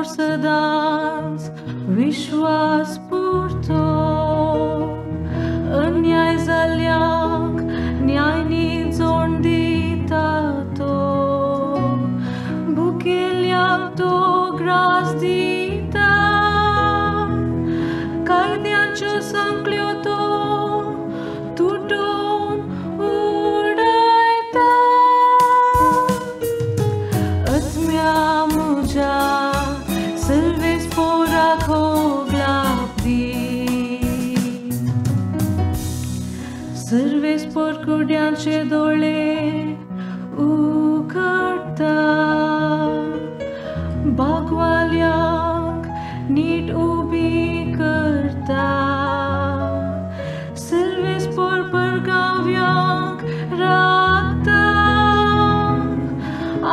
सदांच विश्वास पुरतो अन्याय जाल्यांक न्याय निजोण दिता तो भुकेल्यांक तो ग्रास दिता कायद्यांच्यो संकल्यो तो तुटोवन उडयता आत्म्या म्हज्या सर्वेस पोराक होगलाप दी सर्वेस पोर कुड्यांचे दोळे उगडटा बागवाल्यांक नीट उबी करता सर्वेस पोर परगाव्यांक राखता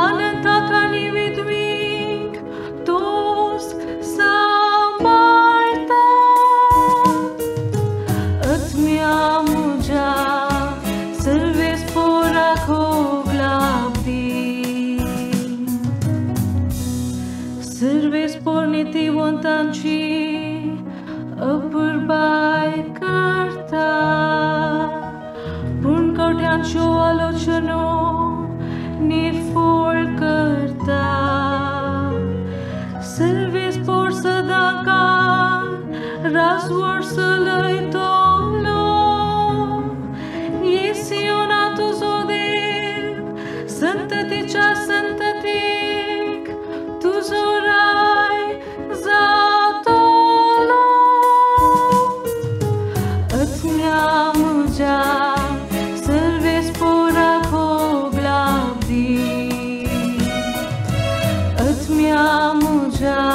अनंताक आनी विधवींक तोच सांबाळटा आत्म्या म्हज्या सर्वेस पोराक होगलाप दी सर्वेस पोर नितीवंतांची अपुरबाय करता पूण कवट्यांच्यो आलोचनो निर्फोळ करता सर्वेस पोर सदांकाळ रासवळ चलयतलो येसियोना तुजो देव संततीच्या संततीक तुजो राय जातलो आत्म्या म्हज्या सर्वेस पोराक होगलाप दी आत्म्या म्हज्या